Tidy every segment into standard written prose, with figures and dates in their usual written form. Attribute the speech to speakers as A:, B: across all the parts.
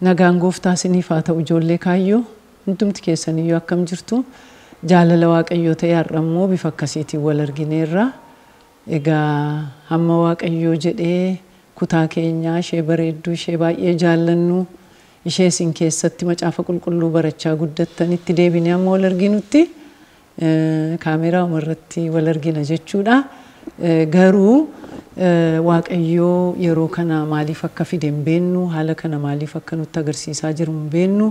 A: Nagaan gooftaa isiniif haa ta'u ijoollee kaayyoo hundumti keessaniyyuu akkam jirtu jaalala waaqayyoo ta'e har'a immoo bifa akkasiitiin wal argineerra. Egaa hamma waaqayyoo jedhee kutaa keenyaa ishee bareedduu ishee baay'ee jaallannu ishee isin keessatti macaafa qulqulluu barachaa guddattanitti deebinee amma wal arginutti kaameraa irratti wal argina jechuudha. Garuu waaqayyoo yeroo kana maaliif akka fide hin beennu, haala kana maaliif akka nutti agarsiisaa jiru hin beennu,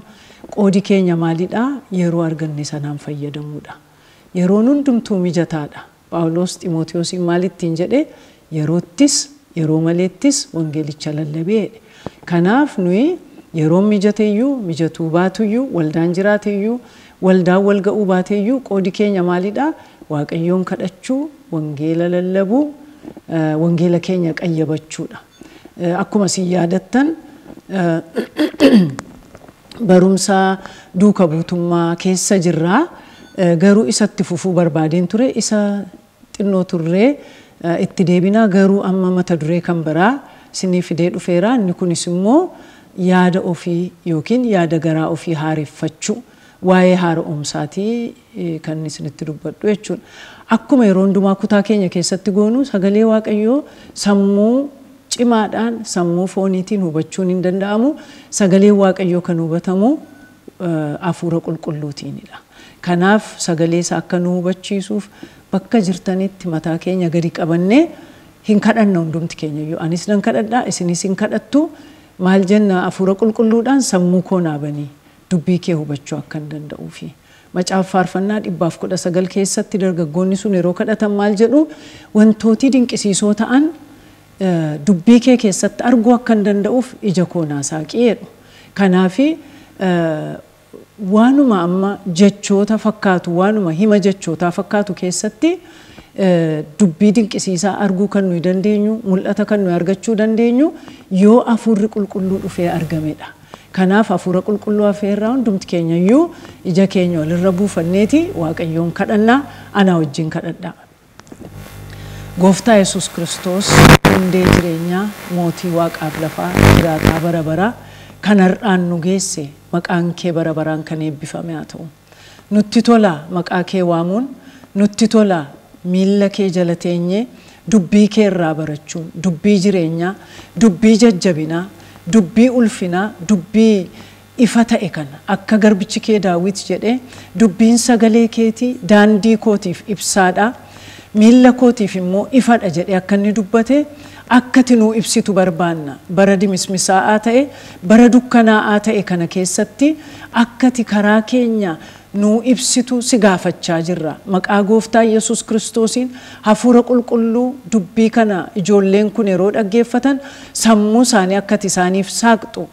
A: qoodi keenya maalidha? Yeroo arganne sanaan fayyadamuudha. Yeroon hundumtuu mijataadha. Phaawulos Ximootiyoosiin maalittiin jedhe? Yeroottis yeroo maleettis wangeelicha lallabee jedhe. Kanaaf nuyi yeroon mijateeyyuu mijatuu baatuyyuu waldaan jiraateeyyuu waldaan wal ga'uu baateeyyuu qoodi keenya maalidha? Waaqayyoon kadhachuu, wangeela lallabuu, wangeela keenya qayyabachuudha. Akkuma isin yaadattan barumsa duuka buutummaa keessa jirraa garuu isatti fufuu barbaadeen ture isa xinnoo turree itti deebinaa garuu amma mata duree kan biraa isinii fidee dhufeera. Inni kunis immoo yaada ofii yookiin yaada garaa ofii haareffachuu waa'ee haara'umsaatii kan isinitti dubbadhu jechuudha. Akkuma yeroo hundumaa kutaa keenya keessatti goonu sagalee waaqayyoo sammuu cimaadhaan sammuu fooniitiin hubachuun hin danda'amu. Sagaleen waaqayyoo kan hubatamu hafuura qulqulluutiinidha. Kanaaf sagalee isaa akka nu hubachiisuuf bakka jirtanitti mataa keenya gadi qabannee hin kadhanna hundumti keenya iyyuu. Anis nan kadhadha, isinis hin kadhattu. Maal jenna hafuura qulqulluudhaan sammuu koo naa banii dubbii kee hubachuu akka hin danda'uufi. Macaafa faarfannaa 119 keessatti dargaggoonni sun yeroo kadhatan maal jedhu? Wantootii dinqisiisoo ta'an dubbii kee keessatti arguu akka hin danda'uuf ija koo naa saaqii jedhu. Kanaafi waanuma amma jechoota fakkaatu waanuma hima jechootaa fakkaatu keessatti dubbii dinqisiisaa arguu kan nuyi dandeenyu mul'ata kan nuyi argachuu dandeenyu yoo hafuurri qulqulluu dhufee argamedha. Kanaaf hafuura qulqulluu afeerraa hundumti keenya iyyuu ija keenya walirra buufanneeti waaqayyoon kadhannaa anaa wajjin kadhadhaa. Gooftaa Yesuus Kiristoos hundee jireenyaa mootii waaqaaf lafaa jiraataa bara baraa kan har'aan nu geesse maqaan kee bara baraan kan eebbifame haa ta'u. Nutti tola maqaa kee waamuun, nutti tola miilla kee jala teenyee dubbii kee irraa barachuun, dubbii jireenyaa, dubbii jajjabinaa, dubbii ulfinaa, dubbii ifa ta'e kana akka garbichi kee Daawit jedhee dubbiin sagalee keetii daandii kootiif ibsaadha. Miilla kootiif immoo ifadha jedhee akka inni dubbate akkati nuu ibsitu barbaanna. Bara dimismisaa'aa ta'e, bara dukkanaa'aa ta'e kana keessatti akkati karaa keenya nuu ibsitu si gaafachaa jirra. Maqaa gooftaa Yesuus Kiristoosiin hafuura qulqulluu dubbii kana ijoolleen kun yeroo dhaggeeffatan sammuu isaanii akkati isaaniif saaqxu,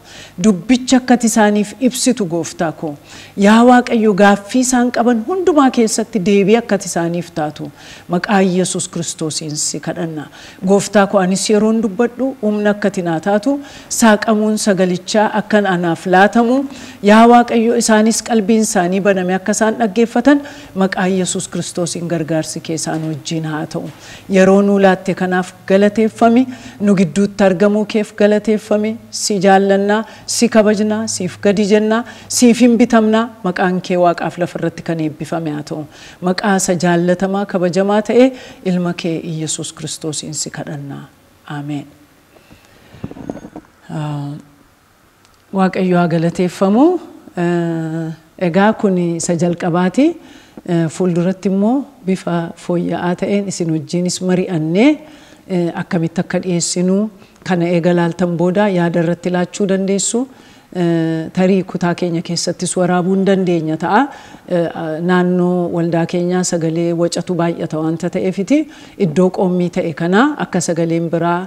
A: dubbicha akkati isaaniif ibsitu gooftaa koo. Yaa Waaqayyo gaaffii isaan qaban hundumaa keessatti deebii akkati isaaniif taatu maqaa Yesuus Kiristoosiin si kadhanna. Gooftaa koo anis yeroon dubbadhu humna akkati naa taatu saaqamuun sagalichaa akkan anaaf laatamu yaa Waaqayyo isaanis qalbiin isaanii baname akka isaan dhaggeeffatan maqaa Yesuus Kiristoosiin gargaarsi kee isaan wajjin haa ta'u. Yeroo nuu laatte kanaaf galateeffami, nu gidduutti argamuu keef galateeffami, si jaallannaa, si kabajnaa, siif gadi jennaa, siif hin bitamnaa, maqaan kee waaqaaf lafarratti kan eebbifame haa ta'u. Maqaa isa jaallatamaa kabajamaa ta'e ilma kee Yesuus Kiristoosiin si kadhannaa. Ameen. Waaqayyo haa galateeffamu. Egaa kun isa jalqabaati. Fuulduratti immoo bifa fooyya'aa ta'een isin wajjinis mari'annee akkamitti akka dhiyeessinu kana eega laaltan booda yaada irratti laachuu dandeessu. Tarii kutaa keenya keessattis waraabuu hin dandeenya ta'a. Naannoo waldaa keenyaa sagalee wacatu baay'ata waanta ta'eefiti iddoo qoommii ta'e kana akka sagaleen biraa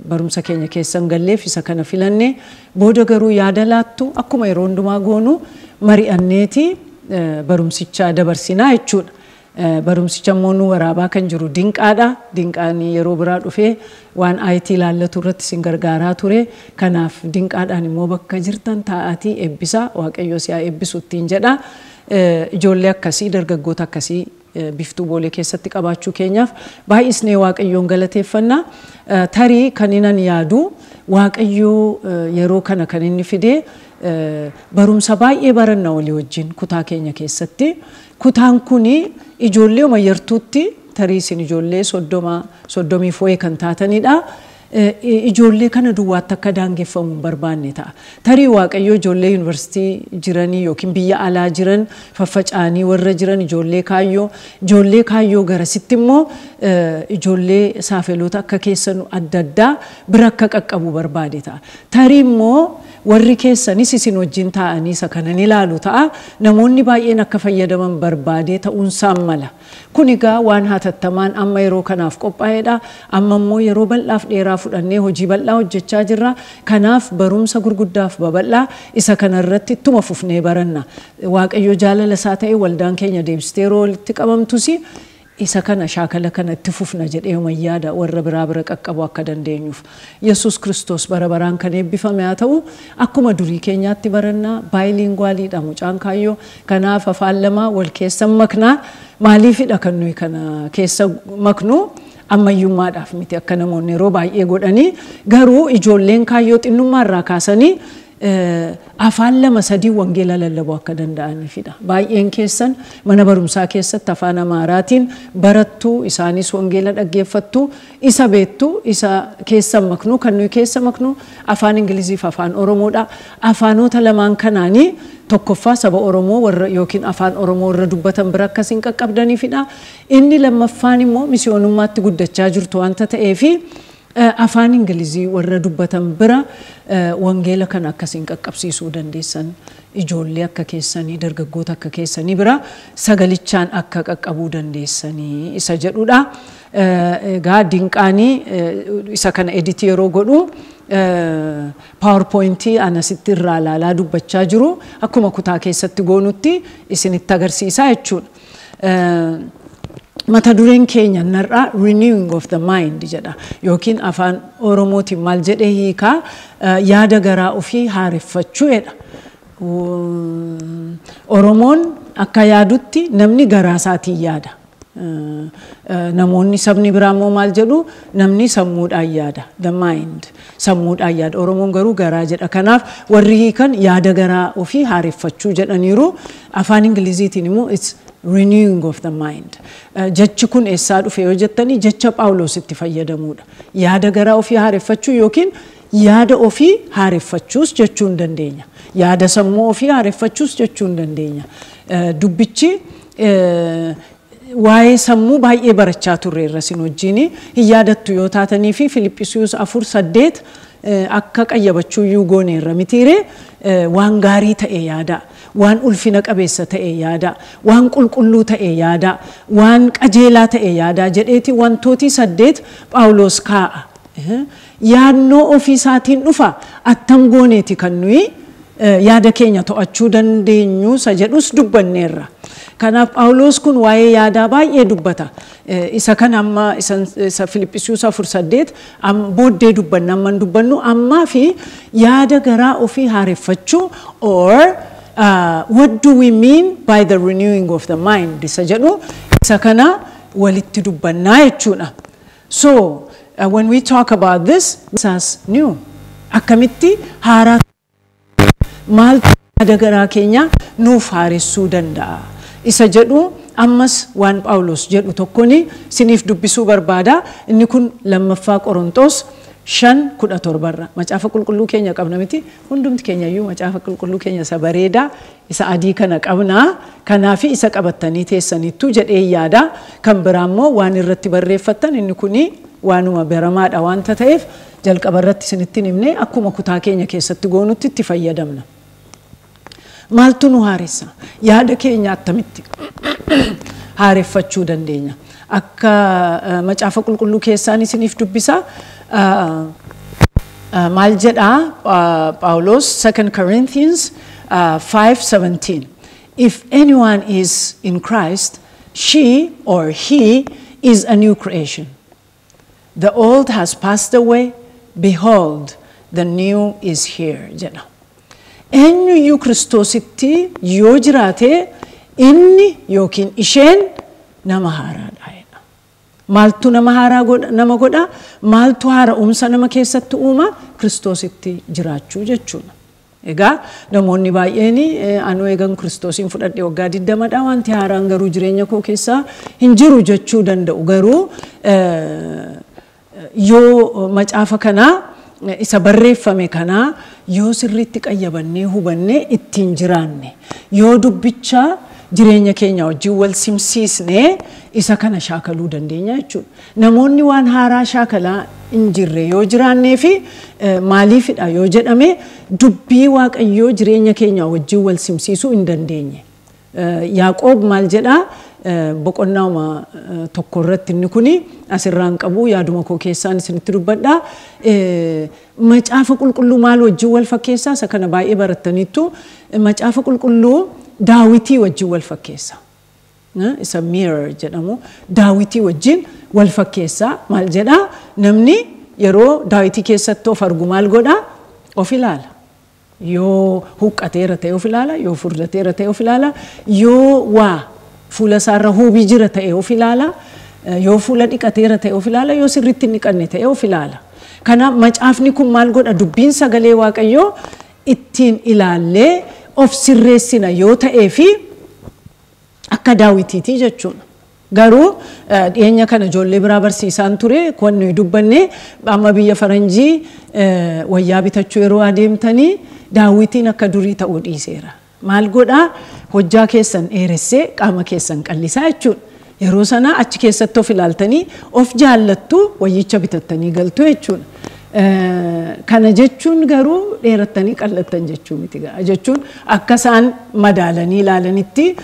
A: barumsa keenya keessa hin galleef isa kana filanne booda garuu yaada laattu akkuma yeroo hundumaa goonu mari'anneeti barumsicha dabarsinaa jechuudha. Barumsicha immoo nu waraabaa kan jiru dinqaadha. Dinqaan yeroo biraa dhufee waan IT ilaallatu irratti isin gargaaraa ture. Kanaaf dinqaadhaan immoo bakka jirtan taa'aatii eebbisaa Waaqayyo si haa eebbisu ittiin jedha. Ijoollee akkasii dargaggoota akkasii Biftuu Boolee keessatti qabaachuu keenyaaf baay'isnee Waaqayyoon galateeffanna. Tarii kan inan yaadu Waaqayyoo yeroo kana kan inni fide barumsa baay'ee baranna walii wajjin kutaa keenya keessatti. Kutaan kuni ijoollee umayyartuutti tarii isin ijoollee 30 fooyee kan taatanidha. Ijoollee kana duwwaatti akka daangeffamu hin barbaanne ta'a. Tarii Waaqayyoo ijoollee yuunivarsiitii jiranii yookiin biyya alaa jiran faffaca'anii warra jiran ijoollee kaayyoo garasitti immoo ijoollee saafeloota akka keessan adda addaa bira akka qaqqabu barbaade ta'a. Tarii immoo warri keessanis isin wajjin taa'anii isa kana ni ilaalu ta'a. Namoonni baay'een akka fayyadaman barbaadee ta'uunsaan mala. Kun egaa waan hatattamaan amma yeroo kanaaf qophaa'edha. Amma immoo yeroo bal'aaf dheeraa fudhannee hojii bal'aa hojjechaa jirra. Kanaaf barumsa gurguddaaf babal'aa isa kanarratti ittuma fufnee baranna. Waaqayyo jaalala isaa ta'e waldaan keenya deebistee yeroo walitti qabamtus isa kana shaakala kana itti fufna jedhee yaada warra biraa bira qaqqabu akka dandeenyuuf. Yesuus Kiristoos bara baraan kan eebbifame haa ta'u. Akkuma durii keenyaatti barannaa bilingualiidha mucaan kaayyoo. Kanaaf afaan lama wal keessa maknaa. Maaliifidha kan nuyi kana keessa maknu? Ammayyummaadhaaf miti akka namoonni yeroo baay'ee godhanii, garuu ijoolleen kaayyoo xinnummaa irraa kaasanii afaan lama sadii wangeela lallabuu akka danda'aniifidha. Baay'een keessan mana barumsaa keessatti afaan Amaaraatiin barattu, isaanis wangeela dhaggeeffattu, isa beektu, isa keessa maknu. Kan nuyi keessa maknu afaan Ingiliziif afaan Oromoodha. Afaanota lamaan kanaanii tokkoffaa saba Oromoo warra yookiin afaan Oromoo warra dubbatan bira akkasiin qaqqabdaniifidha. Inni lammaffaan immoo misiyoonummaatti guddachaa jirtu wanta ta'eefi afaan Ingilizii warra dubbatan bira wangeela kana akkasiin qaqqabsiisuu dandeessan, ijoollee akka keessanii, dargaggoota akka keessanii bira sagalichaan akka qaqqabuu dandeessanii isa jedhudha. Egaa Dinqaanii isa kana edit yeroo godhu PowerPointii anasitti irraa ilaalaa dubbachaa jiru akkuma kutaa keessatti goonutti isinitti agarsiisaa jechuudha. Mata dureen keenya narraa "Renewing of the Mind" jedha, yookiin afaan Oromootiin maal jedhee hiikaa? Yaada garaa ofii haareffachuu jedha. Oromoon akka yaadutti namni garaa isaatiin yaada. Namoonni sabni biraa immoo maal jedhu? Namni sammuudhaan yaada. The mind. Sammuudhaan yaada. Oromoon garuu garaa jedha. Kanaaf warri hiikan yaada garaa ofii haareffachuu jedhaniiru. Afaan Ingiliziitiin immoo it's renewing of the mind. Jechi kun eessaa dhufe yoo jettanii, jecha Phaawulos itti fayyadamuudha. Yaada garaa ofii haareffachuu yookiin yaada ofii haareffachuus jechuu hin dandeenya. Yaada sammuu ofii haareffachuus jechuu hin dandeenya. Dubbichi waa'ee sammuu baay'ee barachaa turreerra isin wajjin hin yaadattu yoo taatanii fi Filiphisiyoos 4:8 akka qayyabachuu iyyuu gooneerra mitiire? Waan gaarii ta'e yaada, waan ulfina qabeessa ta'e yaada, waan qulqulluu ta'e yaada, waan qajeelaa ta'e yaada jedheeti wantooti saddeet Phaawulos kaa'a. Yaadnoo ofii isaatiin dhufa. Attam gooneeti kan nuyi yaada keenya to'achuu dandeenyu isa jedhus dubbanneerra. Kanaaf Phaawulos kun waa'ee yaadaa baay'ee dubbata. Isa kana amma isa Filiphisiyoos 4:8 booddee dubbanna, amma hin dubbannu. Ammaa fi yaada garaa ofii haareffachuu or what do we mean by the renewing of the mind isa jedhu isa kana walitti dubbannaa jechuudha. So when we talk about this, as new, akkamitti haaraa, maaltu yaada garaa keenya nuuf haaressuu danda'a isa jedhu ammas waan Phaawulos jedhu tokkoni siniif dubbisuu barbaada. Inni kun Lammaffaa Qorontos 5:17rra. Macaafa qulqulluu keenya qabna miti? Hundumti keenya iyyuu macaafa qulqulluu keenya isa bareedaa isa adii kana qabna. Kanaafi isa qabattanii teessanittu jedhee yaada. Kan biraa immoo waan irratti barreeffattan, inni kuni waanuma baramaadha waanta ta'eef jalqaba irratti isinitti himne akkuma kutaa keenya keessatti goonutti itti fayyadamna. Maaltu nu haaressa? Yaada keenya attamitti haareffachuu dandeenya? Akka macaafa qulqulluu keessaan isiniif dubbisa. Maal jedhaa Phaawulos? 2 Corinthians 5:17. "If anyone is in Christ, she or he is a new creation. The old has passed away, behold, the new is here," jedha. Eenyuyyuu Kiristoositti yoo jiraate inni yookiin isheen nama haaraadha jedha. Maaltu nama haaraa nama godha? Maaltu haara'umsa nama keessatti uuma? Kiristoositti jiraachuu jechuudha. Egaa namoonni baay'een anuu eegan Kiristoosiin fudhadhe waggaa 20dha, wanti haaraan garuu jireenya koo keessaa hin jiru jechuu danda'u. Garuu yoo macaafa kanaa isa barreeffame kanaa yoo sirriitti qayyabannee hubannee ittiin jiraanne, yoo dubbicha jireenya keenya wajjin wal simsiisnee isa kana shaakaluu dandeenya jechuudha. Namoonni waan haaraa shaakalaa hin jirre yoo jiraannee fi maaliifidha yoo jedhame, dubbii Waaqayyoo jireenya keenya wajjin wal simsiisuu hin dandeenye. Yaaqoob maal jedhaa? Boqonnaama tokko irratti, inni kuni asirraan qabu, yaaduma koo keessaan isinitti dubbadha. Macaafa qulqulluu maal wajjin wal fakkeessaa? Isa kana baay'ee barattaniittu. Macaafa qulqulluu daawitii wajjin wal fakkeessa. Isa mirror jedhamu daawitii wajjin wal fakkeessaa. Maal jedhaa? Namni yeroo daawitii keessatti of argu maal godhaa? Of ilaala. Yoo huqqateera ta'e of ilaala, yoo furdateera ta'e of ilaala, yoo waa fuula isaarra huubii jira ta'e of ilaala, yoo fuula dhiqateera ta'e of ilaala, yoo sirriitti hin dhiqanne ta'e of ilaala. Kanaaf macaafni kun maal godha? Dubbiin sagalee Waaqayyoo ittiin ilaallee of sirreessina yoo ta'ee fi akka daawitiitii jechuudha. Garuu dhiyeenya kana ijoollee biraa barsiisaan ture, kan nuyi dubbanne, amma biyya faranjii wayyaa bitachuu yeroo adeemtanii daawitiin akka durii ta'uu dhiiseera. Maal godhaa? Hojjaa keessan dheeressee qaama keessan qallisaa jechuudha. Yeroo sana achi keessatti of ilaaltanii of jaallattu, wayyicha bitattanii galtu jechuudha. Kana jechuun garuu dheerattanii qallattan jechuu miti jechuun, akka isaan madaalanii ilaalanitti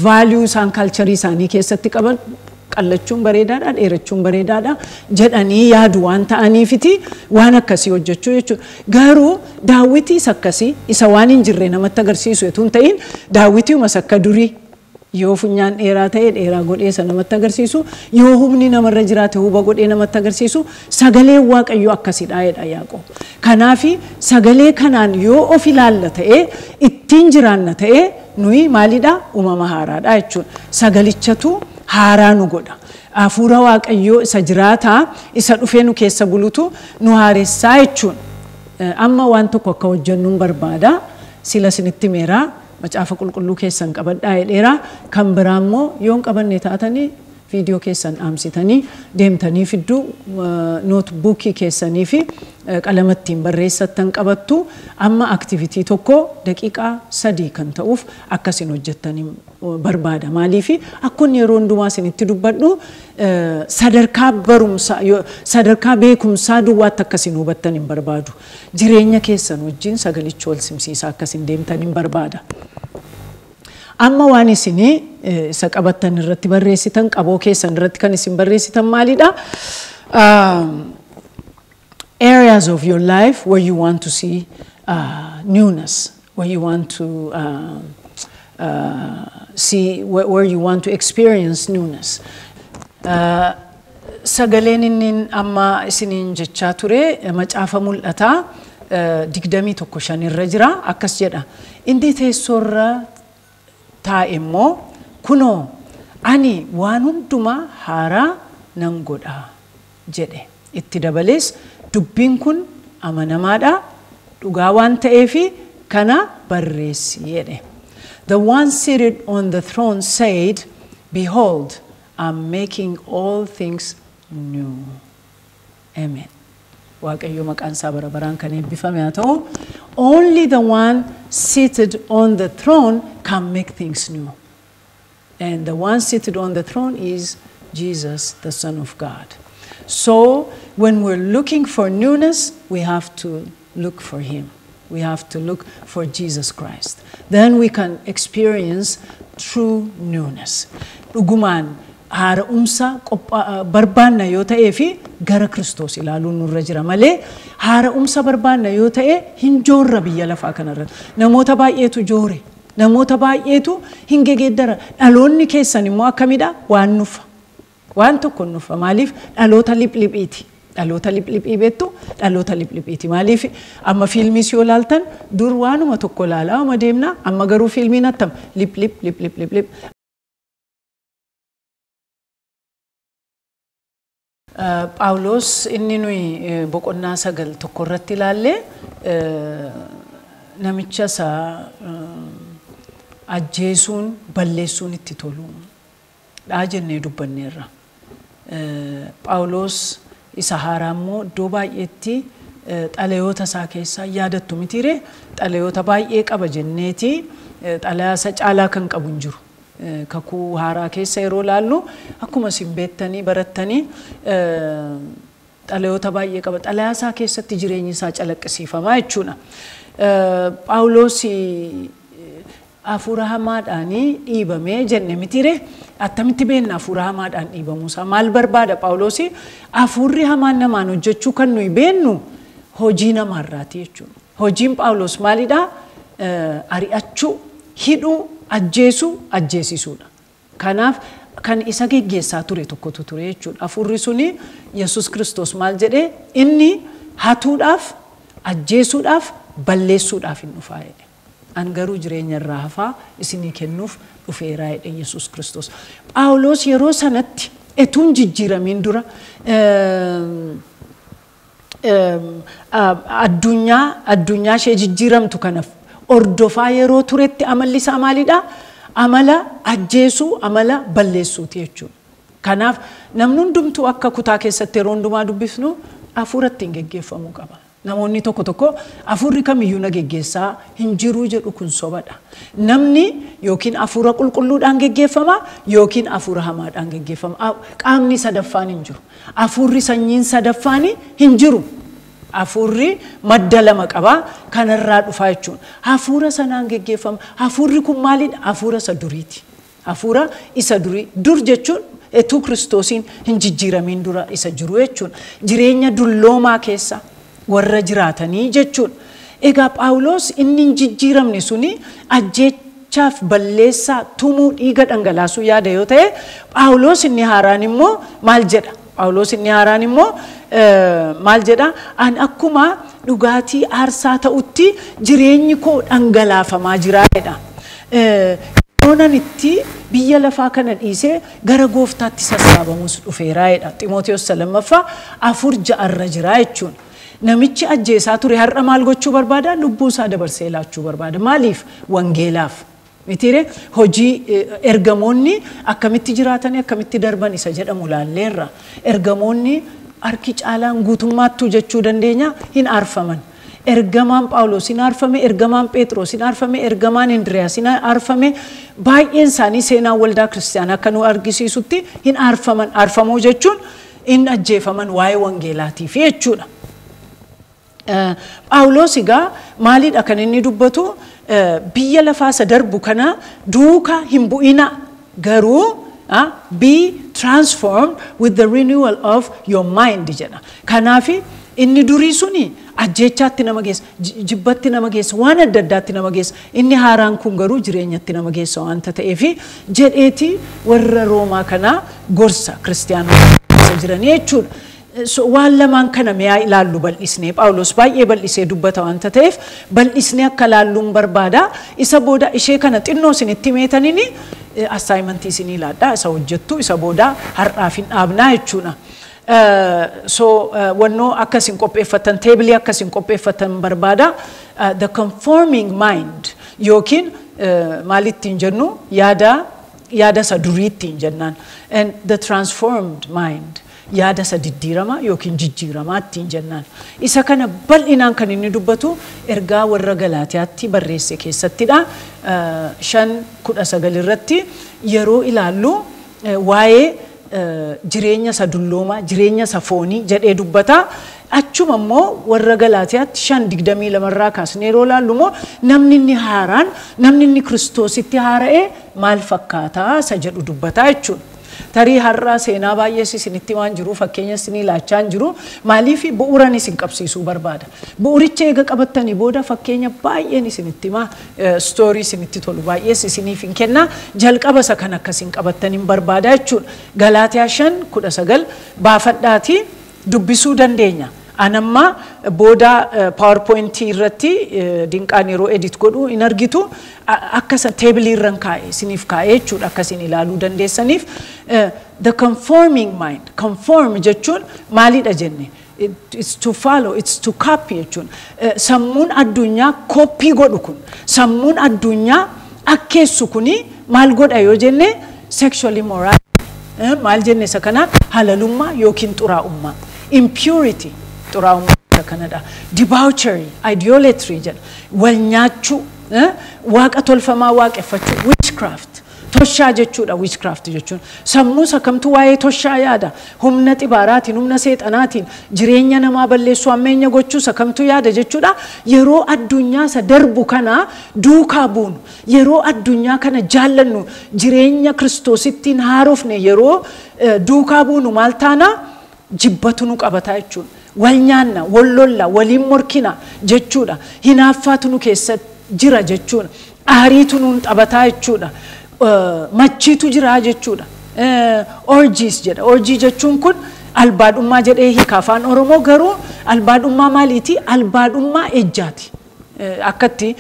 A: value isaan culture isaanii keessatti qaban qallachuun bareedaadha, dheerachuun bareedaadha jedhanii yaadu waan ta'aniifiti waan akkasii hojjechuu jechuudha. Garuu daawwitiis akkasii isa waan hin jirre namatti agarsiisu otoo hin ta'in, daawwitiimas akka durii yoo funyaan dheeraa ta'e dheeraa godhee isa namatti agarsiisu, yoo humni namarra jiraate huba godhee namatti agarsiisu, sagaleen Waaqayyoo akkasidha jedha Yaaqoob. Kanaafi sagalee kanaan yoo of ilaalla ta'e, ittiin jiraanna ta'e, nuyi maalidha? Uumama haaraadha jechuudha. Sagalichatu haaraa nu godha. Hafuura Waaqayyoo isa jiraataa isa dhufee nu keessa bulutu nu haaressaa jechuudha. Amma waan tokko akka hojjennuun barbaada. Sila isinitti meeraa, macaafa qulqulluu keessan qabadhaa jedheera. Kan biraa immoo yoo hin qabanne taatanii viidiyoo keessan dhaamsitanii deemtanii fidduu, notebookii keessanii fi qalama ittiin barreessattan qabattu. Amma activity tokko daqiiqaa 3 kan ta'uuf akkasin hojjettanii barbaada. Maaliif? Akkuma yeroo hundumaa isinitti dubbadhu, sadarkaa barumsaa, sadarkaa beekumsaa duwwaatti akkasin hubattan hin barbaadu. Jireenya keessan wajjin sagalicha wal simsiisaa akkasin deemtan hin barbaada. Amma waan isinii isa qabattan irratti barreessitan, qaboo keessan irratti kan isin barreessitan maalidha? Areas of your life where you want to see newness, where you want to see, where you want to experience newness. Sagaleen inni amma isiniin jechaa ture macaafa Mul'ataa 21:5 irra jira, akkas jedha. Inni teessoorra taa'e immoo, "Kunoo, ani waan hundumaa haaraa nan godha" jedhe. Itti dabalees, "Dubbiin kun amanamaadha, dhugaa waan ta'eefi kana barreessi" jedhe. The one seated on the throne said, "Behold, I'm making all things new." Amen. Waaqayyo maqaan isaa bara baraan kan eebbifame haa ta'u. Only the one seated on the throne can make things new. And the one seated on the throne is Jesus, the Son of God. So when we're looking for newness, we have to look for him. We have to look for Jesus Christ. Then we can experience true newness. Dhugumaan haara'umsa barbaanna yoo ta'ee fi gara Kiristoos ilaaluun nurra jira malee, haara'umsa barbaanna yoo ta'e hin joorra biyya lafaa kanarratti. Namoota baay'eetu joore. Namoota baay'eetu hin gegeeddara. Dhaloonni keessan immoo akkamidha? Waan nufa. Waan tokko nufa. Maaliif? Dhaloota liphiphiiti. Dhaloota liphiphii beektu, dhaloota liphiphiiti. Maaliif? Amma fiilmiis yoo ilaaltan, dur waanuma tokko ilaalaa amma deemna, amma garuu fiilmiin attam lip lip lip lip lip lip. Phaawulos inni nuyi boqonnaa 9 tokko irratti ilaalle namicha isaa ajjeesuun balleessuun itti tolu dhaa jennee dubbanneerra. Phaawulos isa haaraa immoo iddoo baay'eetti xalayoota isaa keessaa yaadattu mitiire xalayoota baay'ee qaba jenneeti xalayaa isa caalaa kan qabu hin jiru. Kakuu haaraa keessa yeroo laallu akkuma isin beektanii barattanii xalayoota baay'ee qaba. Xalayaa isaa keessatti jireenyi isaa calaqqisiifamaa jechuudha. Phaawulos hafuura hamaadhaan dhiibamee jenne mitiire attamitti beekna hafuura hamaadhaan dhiibamuusaa maal barbaada Phaawulos? Hafuurri hamaan namaan hojjechuu kan nuyi beennu hojii namaarraati jechuudha. Hojiin Phaawulos maalidhaa? Ari'achuu, hidhuu, ajjeesuu, ajjeesisuudha. Kanaaf kan isa geggeessaa ture tokkotu ture jechuudha. Hafuurri suni Yesuus Kiristoos maal jedhee inni hatuudhaaf, ajjeesuudhaaf, balleessuudhaaf hin dhufaa jedhe. An garuu jireenya irraa hafaa isinii kennuuf dhufeeraa jedhe Yesuus Kiristoos. Phaawulos yeroo sanatti etuun jijjiiramiin dura addunyaa ishee jijjiiramtu kanaaf hordofaa yeroo turetti amalli isaa maalidhaa? Amala ajjeesuu, amala balleessuuti jechuudha. Kanaaf namni hundumtuu akka kutaa keessatti yeroo hundumaa dubbifnu hafuura ittiin geggeeffamuu qaba. Namoonni tokko tokko hafuurri kamiyyuu na geggeessaa hin jiruu jedhu kun sobadha. Namni yookiin hafuura qulqulluudhaan geggeeffama yookiin hafuura hamaadhaan geggeeffama. Qaamni sadaffaan hin jiru. Hafuurri sanyiin sadaffaan hin jiru. Hafuurri madda lama qaba kanarraa dhufaa jechuudha. Hafuura sanaan geggeeffama. Hafuurri kun maalidha? Hafuura isa duriiti. Hafuura isa durii. Dur jechuun etuu Kiristoosiin hin jijjiiramiin dura isa jiru jechuudha. Jireenya dulloomaa keessa warra jiraatanii jechuudha. Egaa Phaawulos inni hin jijjiiramne suni ajjeechaaf balleessaa tumuu dhiiga dhangalaasuu yaada yoo ta'e Phaawulos inni haaraan immoo maal jedha? Phaawulos inni haaraan immoo maal jedha? An akkuma dhugaatii aarsaa ta'utti jireenyi koo dhangalaafamaa jira jedha. Yoonan itti biyya lafaa kana dhiisee gara gooftaatti sassaabamus dhufeeraa jedha. Ximootiyoos 2 4-6 jira jechuudha. Namichi ajjeesaa ture har'a maal gochuu barbaada? Lubbuu isaa dabarsee laachuu barbaada. Maaliif? Wangeelaaf. Mitiire hojii ergamoonni akkamitti jiraatanii akkamitti darban isa jedhamu laalleerra. Ergamoonni harki caalaan guutummaattuu jechuu dandeenya hin aarfaman. Ergamaan Phaawulos hin aarfame, ergamaan Phexros hin aarfame, ergamaan Indiriyaas hin aarfame. Baay'een isaanii seenaa waldaa kiristaanaa akka nu argisiisutti hin aarfaman. Aarfamuu jechuun hin ajjeefaman waa'ee wangeelaatiif jechuudha. Phaawulos egaa maalidha kan inni dubbatu? Biyya lafaa isa darbu kana duukaa hin bu'ina garuu be transformed with the renewal of your mind jedha. Kanaaf inni durii suni ajjeechaatti nama geessa, jibbatti nama geessa, waan adda addaatti nama geessa. Inni haaraan kun garuu jireenyatti nama geessa waanta ta'eef jedheeti warra Roomaa kanaa gorsa kiristiyaanota keessa jiranii jechuudha. Waan lamaan kana mi'aa ilaallu bal'isnee Phaawulos baay'ee bal'isee dubbata waanta ta'eef bal'isnee akka laalluun barbaada. Isa booda ishee kana xinnoo isinitti meetanini assaayimentii isinii laadhaa isa hojjettu isa booda har'aaf hin dhaabnaa jechuudha. So wannoo akkasin qopheeffatan teebilii akkasin qopheeffatan barbaada. The conforming mind yookiin maalittiin jennu yaada isa duriittiin jennaan. And the transformed mind yaada isa diddiirama yookiin jijjiiramaa ittiin jennaan. Isa kana bal'inaan kan inni dubbatu ergaa warra Galaatiyaatti barreesse keessattidha. 5:19 irratti yeroo ilaallu waa'ee jireenya isa dulloomaa, jireenya isa foonii jedhee dubbata. Achuma immoo warra Galaatiyaatti 5:22 irraa kaasnee yeroo ilaallu immoo namni inni haaraan, namni inni Kiristoositti haara'e maal fakkaataa isa jedhu dubbata jechuudha. Tarii har'aa seenaa baay'ees isinitti waan jiru fakkeenya isinii laachaa hin jiru maaliif bu'uuran isin qabsiisuu barbaada. Bu'uricha eega qabattanii booda fakkeenya baay'een isinitti himaa stoorii isinitti tolu baay'ees isiniif hin kenna jalqaba isa kan akkasiin qabattanii barbaada jechuudha. Galaatiyaa 5:19 baafadhaatii dubbisuu dandeenya. Anamma booda PowerPoint irratti dinqaan yeroo edit godhu in argitu akka san teebilii irran kaa'e isiniif kaa'e jechuudha akka isin ilaaluu dandeessaniif. The conforming mind, conform jechuun maalidha jenne? It's to follow, it's to copy jechuun. Sammuun addunyaa koppii godhu kun, sammuun addunyaa akkeessu kuni maal godha yoo jenne sexual immorality, maal jenne isa kana halalummaa yookiin xuraa'ummaa, impurity xuraa'ummaa isa kanadha, debauchery, idolatry jedha, wal nyaachuu, waaqa tolfamaa waaqeffachuu, witchcraft, toshaa jechuudha. Witchcraft jechuun sammuu isa kamtu waa'ee toshaa yaada? Humna xibaaraatiin, humna seexanaatiin jireenya namaa balleessuu, hammeenya gochuu isa kamtu yaada jechuudha. Yeroo addunyaa isa darbu kana duukaa buunu, yeroo addunyaa kana jaallannu, jireenya Kiristoosittiin haarofne yeroo duukaa buunu maal taana? Jibbatu nu qabataa jechuudha. Wal nyaanna, wal lolla, waliin morkina jechuudha. Hinaaffaatu nu keessa jira jechuudha. Aariitu nuun taphataa jechuudha. Machiitu jira jechuudha. Orgies jedha. Orgy jechuun kun albaadhummaa jedhee hiika afaan Oromoo, garuu albaadhummaa maaliiti? Albaadhummaa ejjaati. Akkatti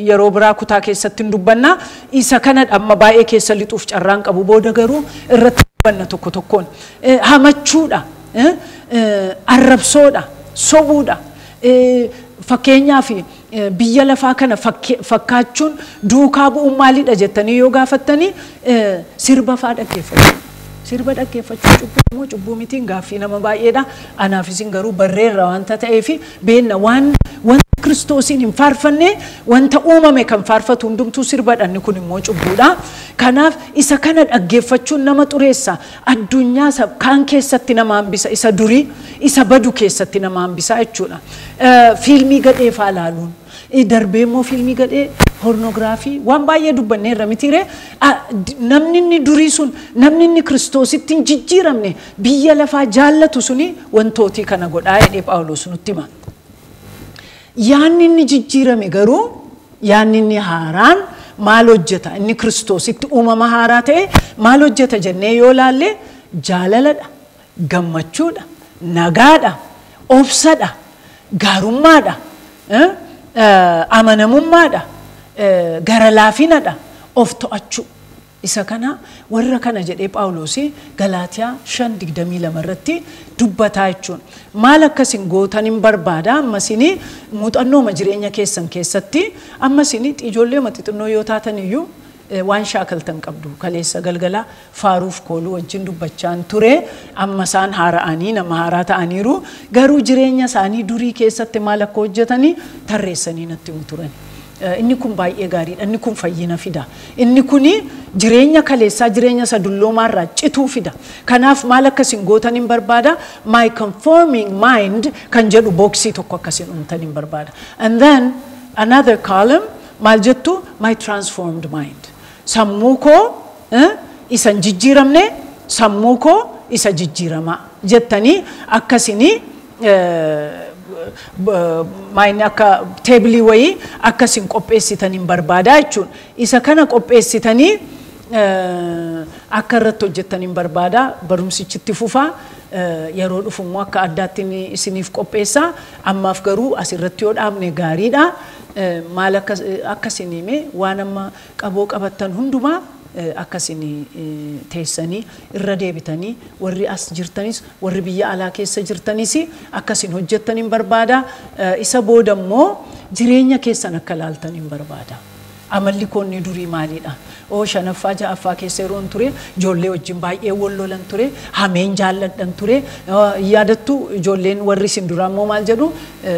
A: yeroo biraa kutaa keessatti hin dubbanna. Isa kana amma baay'ee keessa lixuuf carraan qabu, booda garuu irratti dubbanna tokko tokkoon. Hamachuudha. Arrabsoodha. Sobuudha. Fakkeenyaaf biyya lafaa kana fakkaachuun duukaa bu'uun maalidha jettanii yoo gaafattanii, sirba faa dhaggeeffachuu. Sirba dhaggeeffachuu cubbuu moo cubbuu mitiin gaaffii nama baay'eedha. Anaaf isin garuu barreerra wanta ta'eef beenna. Waan wanta Kiristoosiin hin faarfanne, wanta uumame kan faarfatu hundumtuu sirbadha, inni kun immoo cubbuudha. Kanaaf isa kana dhaggeeffachuun nama xureessa. Addunyaa isa kaan keessatti nama hambisa, isa durii isa badu keessatti nama hambisa jechuudha. Fiilmii gadhee faa ilaaluun, darbee immoo fiilmii gadhee, pornogiraafii, waan baay'ee dubbanneerra mitiiree? Namni inni durii sun, namni inni Kiristoositti hin jijjiiramne, biyya lafaa jaallatu suni wantootii kana godhaa jedhee Phaawulos nutti hima. Yaanni inni jijjiirame garuu, yaanni inni haaraan maal hojjeta? Inni Kiristoositti uumama haaraa ta'e maal hojjeta jennee yoo laalle, jaalaladha, gammachuudha, nagaadha, obsadha, gaarummaadha, amanamummaadha, gara laafinadha, of to'achuu. Isa kana warra kana jedhee Phaawulos Galaatiyaa 5:22 irratti dubbataa jechuun. Maal akkasin gootan hin barbaada? Ammasin muuxannooma jireenya keessan keessatti, ammasin ijoollee xixinnoo yoo taatan iyyuu waan shaakaltan qabdu. Kaleessa galgala faaruuf kooluu wajjin dubbachaan ture. Amma isaan haara'anii nama haaraa ta'aniiru, garuu jireenya isaanii durii keessatti maal akka hojjetanii tarreessanii natti himu turan. Inni kun baay'ee gaariidha. Inni kun fayyina fida. Inni kuni jireenya kaleessaa, jireenya isa dulloomaarraa cituu fida. Kanaaf maal akkasin gootan hin barbaada? My conforming mind kan jedhu box tokko akkasin uumtan hin barbaada. And then another column maal jettu? My transformed mind. Sammuu koo isa hin jijjiiramne, sammuu koo isa jijjiiramaa jettanii akkasinii maayini akka teebilii wayii akkasin qopheessitan hin barbaada jechuun. Isa kana qopheessitanii akka irratti hojjettan hin barbaada. Barumsichitti fufaa, yeroo dhufu immoo akka addaatti isiniif qopheessa. Ammaaf garuu asirratti yoo dhaabne gaariidha. Maal akkasin hime, waan amma qaboo qabattan hundumaa akkasin teessanii irra deebitanii, warri as jirtanis warri biyya alaa keessa jirtanis akkasin hojjettan hin barbaada. Isa booda immoo jireenya keessan akka laaltan hin barbaada. Amalli koonni durii maalidha? Oo, shanaffaa ja'affaa keessa yeroon ture ijoollee wajjin baay'ee wal lolan ture, hameen jaalladhan ture. Yaadattu, ijoolleen warri isin duraa immoo maal jedhu?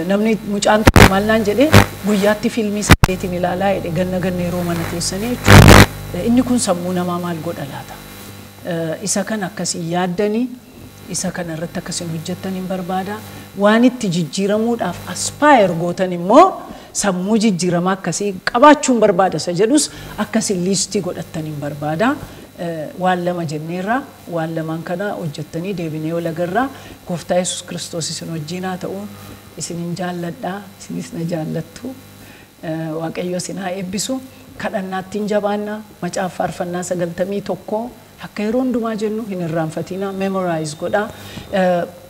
A: Namni mucaan tokko maal naan jedhee, guyyaatti fiilmii sadeetiin ilaalaa jedhe, ganna ganna yeroo mana teessanii jechuudha. Inni kun sammuu namaa maal godha laata? Isa kana akkasii yaaddanii isa kana irratti akkasin hojjettan hin barbaada. Waan itti jijjiiramuudhaaf aspire gootan immoo, sammuu jijjiiramaa akkasii qabaachuun barbaada isa jedhus akkasin list godhattan hin barbaada. Waan lama jenneerra, waan lamaan kana hojjettanii deebinee wal agarraa. Gooftaa Yesuus Kiristoos isin wajjin haa ta'u. Isinin jaalladha, isinis na jaallattu. Waaqayyo isin haa eebbisu. Kadhannaatti hin jabaanna. Macaafa Faarfannaa 91 Akka yeroo hundumaa jennu hin irraanfatinaa, memorize godhaa,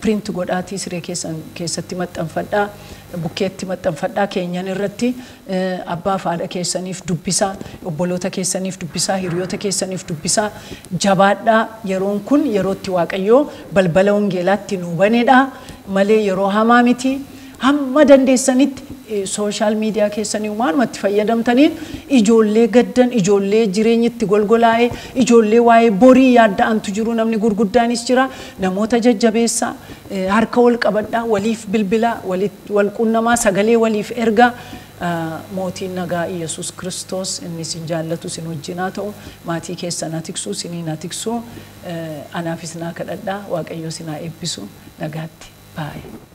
A: print godhaatii siree keessan keessatti maxxanfadhaa, bukkeetti maxxanfadhaa, keenyan irratti abbaa fi haadha keessaniif dubbisaa, obboloota keessaniif dubbisaa, hiriyoota keessaniif dubbisaa. Jabaadhaa, yeroon kun yerootti Waaqayyoo balbala wangeelaatti nuu banedha malee yeroo hamaa miti. Hamma dandeessanitti social media keessanii waanumatti fayyadamtaniin ijoollee gaddan, ijoollee jireenyi itti golgolaa'e, ijoollee waa'ee borii yaadda'antu jiru, namni gurguddaanis jira, namoota jajjabeessaa, harka wal qabadhaa, waliif bilbilaa, wal qunnamaa, sagalee waliif ergaa. Mootiin nagaa Iyesuus Kiristoos inni isin jaallatu isin wajjin haa ta'u, maatii keessan haa tiksu, isiniin haa tiksu, anaafis naa kadhadhaa, Waaqayyo isin haa eebbisu, nagaatti baay'ee.